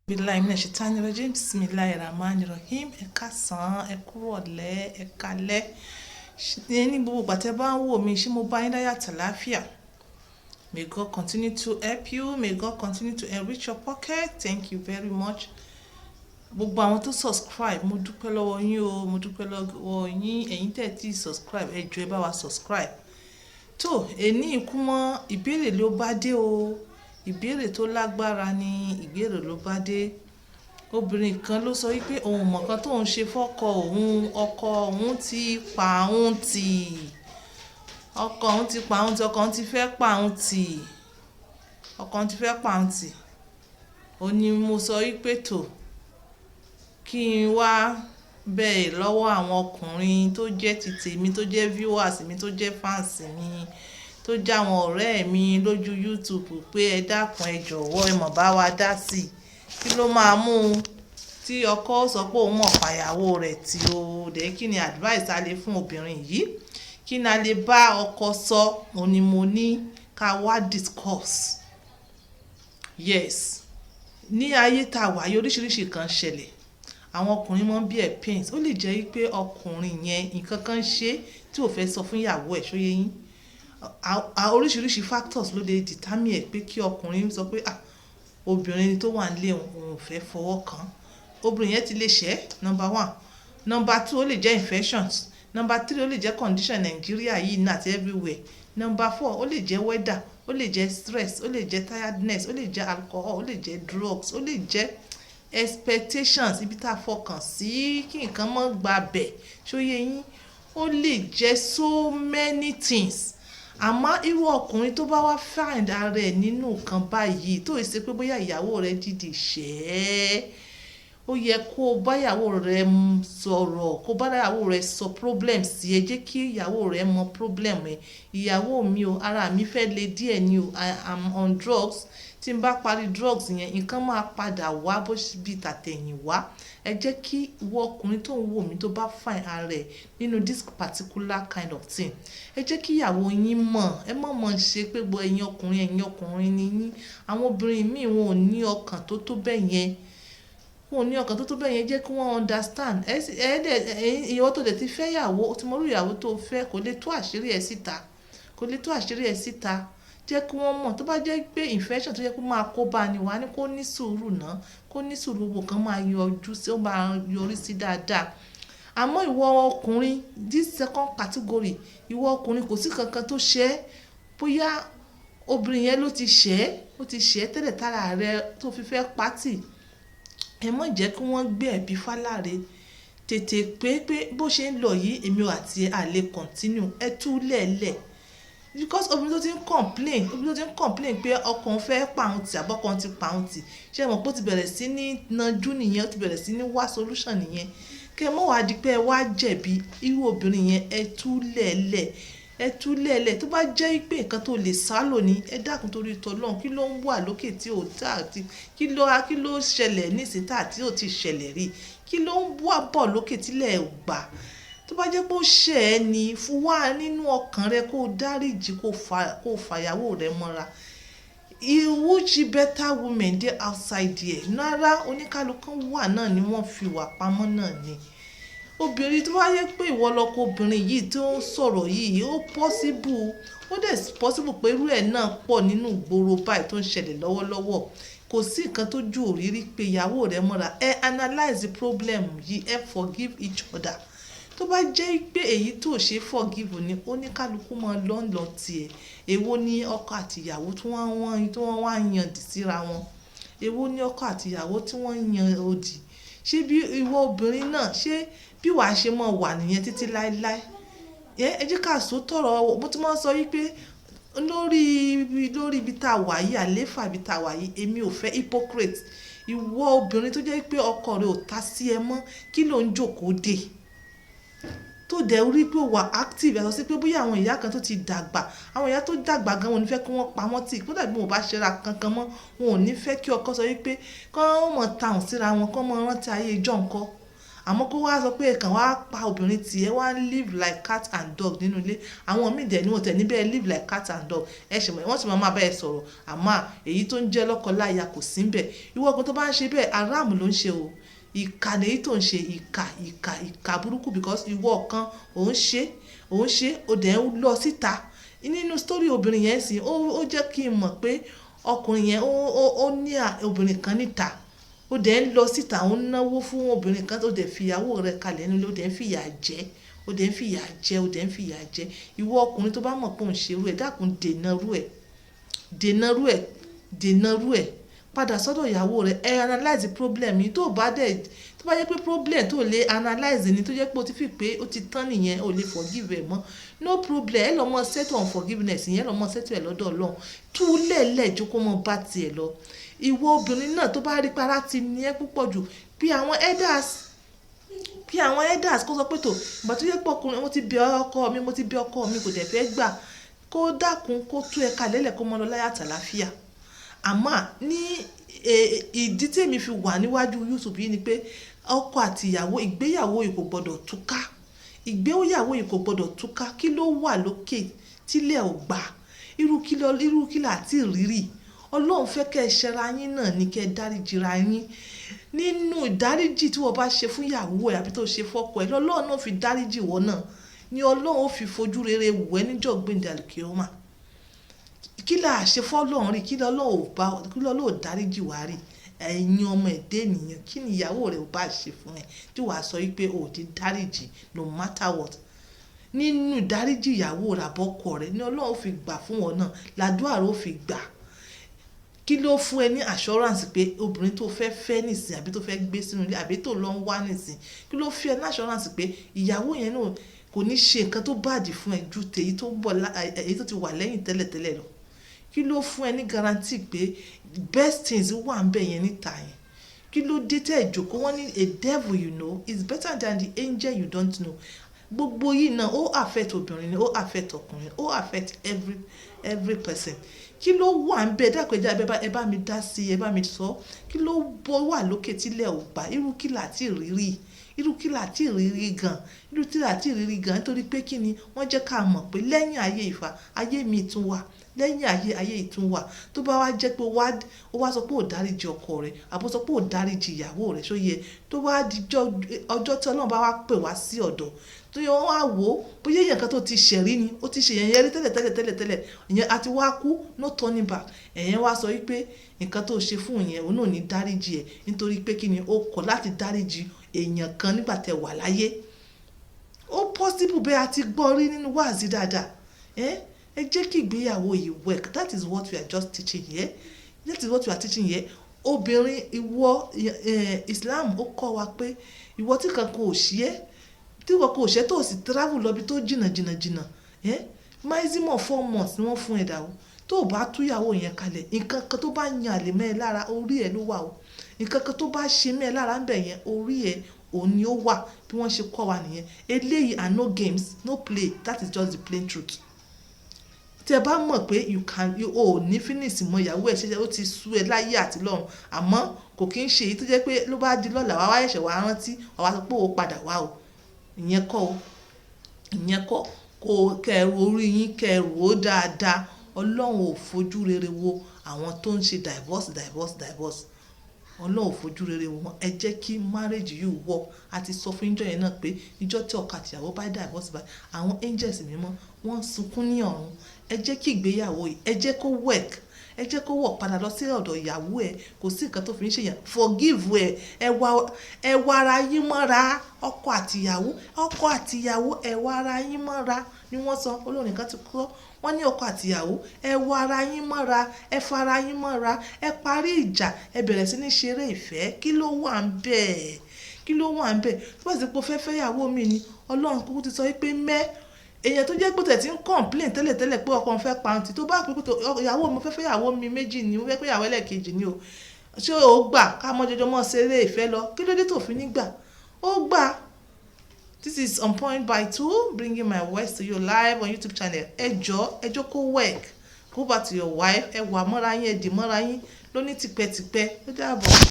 Billahi minash shaitani rajim. Bismillahir rahmanir rahim. Ẹ káàsán, ẹ kúrọ̀lẹ́, ẹ káalẹ́. Ní gbogbo ìgbà tí ẹ bá ń wò mí, ṣé mo bá yín láyọ̀ àti àlàáfíà? May God continue to help you. May God continue to enrich your pocket. Thank you very much. Gbogbo àwọn tó subscribe, mo dúpẹ́ lọ́wọ́ yín o, mo dúpẹ́ lọ́wọ́ yín. Ẹ̀yin tẹ́ tí subscribe, ẹ jọ̀ọ́, ẹ bá wa subscribe. Tó, èní ikú mọ́, ìbéèrè ló bá dé o. Ìbéèrè tó lágbára ni ìbéèrè ló bá dé. Obìnrin kan ló sọ wípé òun mọ̀ nǹkan tó ń ṣe fọ́kọ òun, ọkọ òun ti pa òun tì. Ọkọ òun ti pa òun tì, ọkọ òun ti fẹ́ pa òun tì. Ọkọ òun ti fẹ́ pa òun tì. Ó ní mo sọ wípé tò, kí n wá bẹ̀rẹ̀ lọ́wọ́ àwọn ọkùnrin tó jẹ́ ti tèmi, tó jẹ́ viewers mi, tó jẹ́ fans mi, tó jẹ́ àwọn ọ̀rẹ́ mi lójú YouTube pé ẹ dákun, ẹ jọ̀wọ́, ẹ mọ̀ bá wa dá sí i. Kí ló máa mú tí ọkọ sọ pé òun mọ̀ pa ìyàwó rẹ̀ tí o dẹ̀? Kí ni advice a lè fún obìnrin yìí? Kí ni a lè bá ọkọ sọ? Òun ni mo ní ká wá discuss. Yes, ní ayé tá wà yìí, oríṣiríṣi nǹkan ṣẹlẹ̀. Àwọn ọkùnrin máa ń bear pains. Ó lè jẹ́ wípé ọkùnrin yẹn, nǹkan kan ṣe tí ò fẹ́ sọ fún ìyàwó ẹ̀, ṣó yé yín? Oríṣiríṣi factors ló lè determine ẹ̀ pé kí ọkùnrin sọ pé, "Ah, obìnrin tó wà nílé òun, òun ò fẹ́ fọwọ́ kàn." Obìnrin yẹn ti lè ṣẹ́, number one. Number two, ó lè jẹ́ infections. Number three, ó lè jẹ́ condition Nigeria yìí náà àti everywhere. Number four, ó lè jẹ́ weather, ó lè jẹ́ stress, ó lè jẹ́ tiredness, ó lè jẹ́ alcohol, ó lè jẹ́ drugs, ó lè jẹ́ expectations, ibi tá a fọkàn sí kí nǹkan mọ́ gba bẹ̀, ṣó yé yín? Ó lè jẹ́ so many things. Àmọ́ irú ọkùnrin tó bá wá find ara ẹ̀ nínú nǹkan báyìí, tó ì ṣe pé bóyá ìyàwó rẹ̀ dìdì ṣẹ́ ẹ́, ó yẹ kó bá ìyàwó rẹ sọ̀rọ̀, kó bá ìyàwó rẹ sọ problem sí ẹ. Jẹ́ kí ìyàwó rẹ mọ problem ẹ. "Ìyàwó mi o, ara mi fẹ́ le díẹ̀ ni o. I am on drugs. Tí n bá parí drugs yẹn, nǹkan máa padà wá bó bí tàtẹ̀yìn wá." Ẹ jẹ́ kí ìwọ ọkùnrin tó ń wò mí, tó bá find ara ẹ̀ nínú this particular kind of thing, ẹ jẹ́ kí ìyàwó yín mọ̀. Ẹ má mọ̀ ṣe pé gbogbo ẹ̀yin ọkùnrin, ẹ̀yin ọkùnrin ni yín. Àwọn obìnrin míì, wọn ò ní ọkàn tó tó bẹ́ẹ̀ yẹn, wọn ò ní ọkàn tó tó bẹ́ẹ̀ yẹn. Jẹ́ kí wọ́n understand. Ẹ dẹ̀ ìwọ tó dẹ̀ ti fẹ́ ìyàwó, tí mo rí ìyàwó tó fẹ́, kò lè tú àṣírí ẹ síta, kò lè tú àṣírí ẹ síta. Jẹ́ kí wọ́n mọ̀. Tó bá jẹ́ pé infection tó jẹ́ kó máa kó bá ni, wà á ní kó ní sùúrù náà, kó ní sùúrù, gbogbo nǹkan máa yọjú sí, ó máa yọrí sí dáadáa. Àmọ́ ìwọ ọkùnrin, this second category, ìwọ ọkùnrin, kò sí kankan tó ṣe é. Bóyá obìnrin yẹn ló ti ṣẹ̀ ẹ́, ó ti ṣẹ̀ ẹ́ tẹ́lẹ̀ tára rẹ tó fi fẹ́ pátì, ẹ má jẹ́ kí wọ́n gbé ẹ̀bí fáláre. Tètè pé bó ṣe ń lọ yìí, èmi àti ẹ à lè continue, ẹ tú lẹ́ẹ̀lẹ̀. Because obìnrin tó ti ń complain, obìnrin tó ti ń complain pé ọkọ òun fẹ́ pa òun tì àbí ọkọ òun ti pa òun tì, ṣé ẹ mọ̀ pé ó ti bẹ̀rẹ̀ sí ní najú nìyẹn, ó ti bẹ̀rẹ̀ sí ní wá solution nìyẹn. Kí ẹ má wá di pé ẹ wá jẹ̀bi irú obìnrin yẹn. Ẹ tú lẹ́ẹ̀lẹ̀, ẹ tú lẹ́ẹ̀lẹ̀. Tó bá jẹ́ pé nǹkan tó lè sálò ní, ẹ dákun torí t'Ọlọ́run, kí ló ń wà lókè tí ò tà tí kí ló ṣẹlẹ̀ nísìnyí tá tí ò ti ṣẹlẹ̀ rí? Kí ló ń wà bọ̀ lókè tílẹ̀ ò gbà? Tó bá jẹ́ pé ó ṣẹ̀ ẹ́ ni, fún wá nínú ọkàn rẹ kó dáríjì, kó fà ìyàwó rẹ mọ́ra. Which better women dey outside there? Rárá, oníkálukú wà náà ni wọ́n fi wà pamọ́ náà ni. Obìnrin tó bá jẹ́ pé ìwọ lọkọ obìnrin yìí tó ń sọ̀rọ̀ yìí, ó possible, ó dẹ̀ possible pé irú ẹ̀ náà pọ̀ nínú ìgboro báyìí tó ń ṣẹlẹ̀ lọ́wọ́lọ́wọ́. Kò sí nǹkan tó ju òrírí pé ìyàwó rẹ mọ́ra. Ẹ analyze the problem yìí, ẹ forgive each other. Tó bá jẹ́ pé èyí tó ṣe forgive ni, oníkálukú máa lọ́ ń lọ tiẹ̀. Èwo ni ọkọ àti ìyàwó tí wọ́n wá yan dì síra wọn? Èwo ni ọkọ àti ìyàwó tí wọ́n yan òdì? Ṣé bí ìwọ obìnrin náà, ṣé bí wàá ṣe máa wà níyẹn títí láéláé? Ẹ jẹ́ ká sọ tọrọ. Mo ti máa ń sọ wípé lórí ibi tá a wà yìí, àléfà ibi tá a wà yìí, èmi ò fẹ́ hypocrite. Ìwọ obìnrin tó jẹ́ pé ọkọ rẹ ò ta sí ẹ mọ́, kí ló ń jókòó dè? Tó dẹ̀ rí pé ó wà active, yàtọ̀ sí pé bóyá àwọn ìyá kan tó ti dàgbà, àwọn ìyá tó dàgbà gan, wọn ò ní fẹ́ kí wọ́n pa wọ́n tì. Kódà bí wọn ò bá ṣe ra kankan mọ́, wọn ò ní fẹ́ kí ọkọ sọ wípé kí wọ́n mọ̀ tahùn síra wọn, kí wọ́n mọ̀ rántí ayé ijó ńkọ́. Àmọ́ kó wá sọ pé ẹ̀kan wá pa obìnrin tí ẹ wá live like cat and dog nínú ilé. Àwọn míì dẹ̀ ní wọ́n tẹ̀ níbẹ̀ live like cat and dog. Ẹ ṣe mọ̀, wọ́n sì máa máa bá ẹ sọ̀rọ̀. Àmọ́ èyí tó ń jẹ́ lọ́kọ láya kò sí níbẹ̀. Ìwọ ọkùnrin tó bá ń ṣe bẹ́ẹ̀, haram ló ń ṣe o. Ìkà ni èyí tó ń ṣe, ìkà, ìkà, ìkà burúkú, because ìwọ kan ò ń ṣe, ò ń ṣe, ó dẹ̀ ń lọ síta. Nínú story obìnrin yẹn sì, ó jẹ́ kí n mọ̀ pé ọkùnrin yẹn ó ní obìnrin kan níta. Ó dẹ̀ ń lọ síta, ó ń náwó fún obìnrin kan, tó dẹ̀ fi ìyàwó rẹ̀ kalẹ̀ nínú ilé, ó dẹ̀ ń fìyà jẹ, ó dẹ̀ ń fìyà jẹ, ó dẹ̀ ń fìyà jẹ. Ìwọ ọkùnrin tó bá mọ̀ pé òun ṣe irú ẹ̀, dákun, dènà irú ẹ̀, dènà irú ẹ̀, dènà irú ẹ̀. Padà sọ́dọ̀ ìyàwó rẹ, ẹ analyze problem yìí. Tó bá dẹ̀, tó bá jẹ́ pé problem tó lè analyze ni, tó jẹ́ pé o ti fi pé ó ti tán nìyẹn, o lè forgive ẹ mọ́, no problem. Ẹ lọ mọ settle unforgiveness yẹn, ẹ lọ mọ settle ẹ lọ́dọ̀ Ọlọ́run. Tú lẹ̀lẹ̀, jókòó mọ́ bá tiẹ̀ lọ. Ìwọ obìnrin náà tó bá rí pé ara ti ní ẹ́ púpọ̀ jù, bí àwọn elders, bí àwọn elders kó sọ pé tó ìgbà tó yẹ pé ọkùnrin, mo ti bẹ ọkọ mi, mo ti bẹ ọkọ mi, kò dẹ̀ fẹ́ gbà, kó dákun, kó tú ẹ kalẹ̀ lẹ̀, kó mọ́ lọ láyà àtàlàáfíà. Àmọ́ ní ìdí tí èmi fi wà níwájú YouTube yìí ni pé ọkọ àti ìyàwó, ìgbéyàwó yìí kò gbọdọ̀ túká, ìgbéyàwó yìí kò gbọdọ̀ túká. Kí ló wà lókè tílẹ̀ ò gbà? Irú kí lọ, irú kí là tí rírí? Ọlọ́run fẹ́ kẹ́ ẹ ṣẹra yín náà ní kẹ́ ẹ dáríjì ra yín. Nínú ìdáríjì tí wọ́n bá ṣe fún ìyàwó ẹ àbí tó ṣe fọ́kọ ẹ, lọ́lọ́run náà fi dáríjì wọ́n náà ni Ọlọ́run ó fi fojú rere wò ẹ́ níjọ́ gbéǹde àlùkìyámà. Kí là ṣe fọ́lọ́run rí? Kí lọ́lọ́run ò bá, kí lọ́lọ́run ò dáríjì wá rí? Ẹ̀yin ọmọ ẹ̀dá ènìyàn, kí ni ìyàwó rẹ ò bá ṣe fún ẹ tí wàá sọ wípé o ò ní dáríjì no matter what? Nínú ìdáríjì ìyàwó rẹ àbọ́kọ rẹ ni Ọlọ́run fi gbà fún wọn náà, làdúrà rẹ ó fi gbà. Kí ló fún ẹ ní assurance pé obìnrin tó fẹ́ fẹ́ nísìn, àbí tó fẹ́ gbé sínú ilé, àbí tó lọ ń wá nísìn, kí ló fún ẹ ní assurance pé ìyàwó yẹn náà kò ní ṣe nǹkan tó bad fún ẹ ju tèyí tó ń bọ̀, èyí tó ti wà lẹ́yìn tẹ́lẹ̀tẹ́lẹ̀ lọ? Kí ló fún ẹ ní guarantee pé best things wà ń bẹ̀ yẹn níta yẹn? Kí ló dé tẹ́ ẹ jókòó? Wọ́n ní a devil you know is better than the angel you don't know. Gbogbo yìí náà, ó affect obìnrin ni, ó affect ọkùnrin, ó affect every person. Kí ló wà ń bẹ? Dákun, ẹ bá mi dá sí, ẹ bá mi sọ. Kí ló bọ́ wà lókè tílẹ̀ ò gbà? Irú kí là tí rírí? Irú kí là tí rírí gan? Irú kí là tí rírí gan? Nítorí pé kí ni, wọ́n jẹ́ ká mọ̀ pé lẹ́yìn ayé ìfà, ayé mi tún wà. Lẹ́yìn ayé, ayé yìí tún wà. Tó bá wá jẹ́ pé ó wá sọ pé ò dáríji ọkọ rẹ̀, àbí ó sọ pé ò dáríji ìyàwó rẹ̀, ṣó yẹ? Tó bá di ọjọ́ tí Ọlọ́run bá wá pè wá sí ọ̀dọ̀, tó yẹ wọ́n wá wò ó, bóyá èèyàn kan tó ti ṣẹ̀ rí ni, ó ti ṣe èèyàn yẹn rí tẹ́lẹ̀ tẹ́lẹ̀ tẹ́lẹ̀ tẹ́lẹ̀, ìyẹn a ti wá kú, no turning back. Ẹ̀yẹn wá sọ wípé nǹkan tó ṣe fún ìyẹn, òun náà ò ní dáríji ẹ̀, nítorí pé kí ni, ó kọ̀ láti dáríji èèyàn kan nígbà tẹ wà láyé. Ó possible bẹ́ẹ̀, a ti gbọ́ rí nínú wáàsí dáadáa. Ẹ jẹ́ kí ìgbéyàwó yìí work. That is what we are just teaching here. That is what we are teaching here. Obìnrin, ìwọ, Islam ó kọ́ wa pé ìwọ tí kan kò ṣe é, tí ìwọ kò ṣe tó sì travel lọ ibi tó jìnnà jìnnà jìnnà, maximum 4 months ni wọ́n fún ẹ dà o. Tó o bá tú ìyàwó yẹn kalẹ̀, nǹkan kan tó bá yan àlè mọ́ ẹ lára, orí ẹ ló wà o. Nǹkan kan tó bá ṣe mọ́ ẹ lára ń bẹ̀ yẹn, orí ẹ òun ni ó wà. Bí wọ́n ṣe kọ́ wa nìyẹn. Eléyìí and no games, no play. That is just the plain truth. Tí ẹ bá mọ̀ pé you can, you ò ní finish mọ́ ìyàwó ẹ ṣe, ó ti sú ẹ láyé àti lọ́run, àmọ́ kò kí ń ṣe èyí tó jẹ́ pé ló bá di lọ́la, wá wá ẹ̀ṣẹ̀ wá rántí, wá wá sọ pé ó padà wá o. Ìyẹn kọ́ o. Ìyẹn kọ́. Kó kẹ́rù orí yín, kẹ́rù ó dáadáa. Ọlọ́run ò fojú rere wo àwọn tó ń ṣe divorce, divorce, divorce. Ọlọ́run ò fojú rere wo wọn. Ẹ jẹ́ kí marriage yìí work. A ti sọ fún ìjọ yẹn náà pé ìjọ tí ọkọ àti ìyàwó bá divorce báyìí, àwọn angels mímọ́ wọ́n ń sunkún ní ọ̀run. Ẹ jẹ́ kí ìgbéyàwó yìí, ẹ jẹ́ kó work. Ẹ jẹ́ kó work. Padà lọ sí ọ̀dọ̀ ìyàwó ẹ. Kò sí nǹkan tó fi ń ṣe yẹn. Forgive ẹ. Ẹ wá ara yín mọ́ra. Ọkọ àti ìyàwó, ọkọ àti ìyàwó, ẹ wá ara yín mọ́ra ni wọ́n sọ. Olórin kan ti kọ́. Wọ́n ní ọkọ àti ìyàwó, ẹ wá ara yín mọ́ra, ẹ fa ara yín mọ́ra, ẹ parí ìjà, ẹ bẹ̀rẹ̀ sí ní ṣeré ìfẹ́. Kí ló wà ń bẹ̀? Kí ló wà ń bẹ̀? Tó bá sì pé o fẹ́ fẹ́ ìyàwó mi ni, Ọlọ́run kúkú ti sọ wípé mẹ́ èèyàn tó jẹ́ pé tẹ̀ tí ń complain tẹ́lẹ̀ tẹ́lẹ̀ pé ọkọ òun fẹ́ pa òun tì, tó bá pé pé ìyàwó mi, fẹ́ fẹ́ ìyàwó mi méjì ni, mo fẹ́ fẹ́ ìyàwó ẹlẹ́ẹ̀kejì ni o. Ṣé o gbà ká mọ́ jọjọ mọ́ ṣeré ìfẹ́ lọ? Kí ló dé tó fi ní gbà? Ó gbà. This is On Point by Two, bringing my words to you live on YouTube channel. Ẹ jọ̀ọ́, ẹ jọ̀ọ́, kó work. Go back to your wife. Ẹ wà mọ́ra yín, ẹ dì mọ́ra yín lóní tipẹ́tipẹ́. Ó dàbọ̀.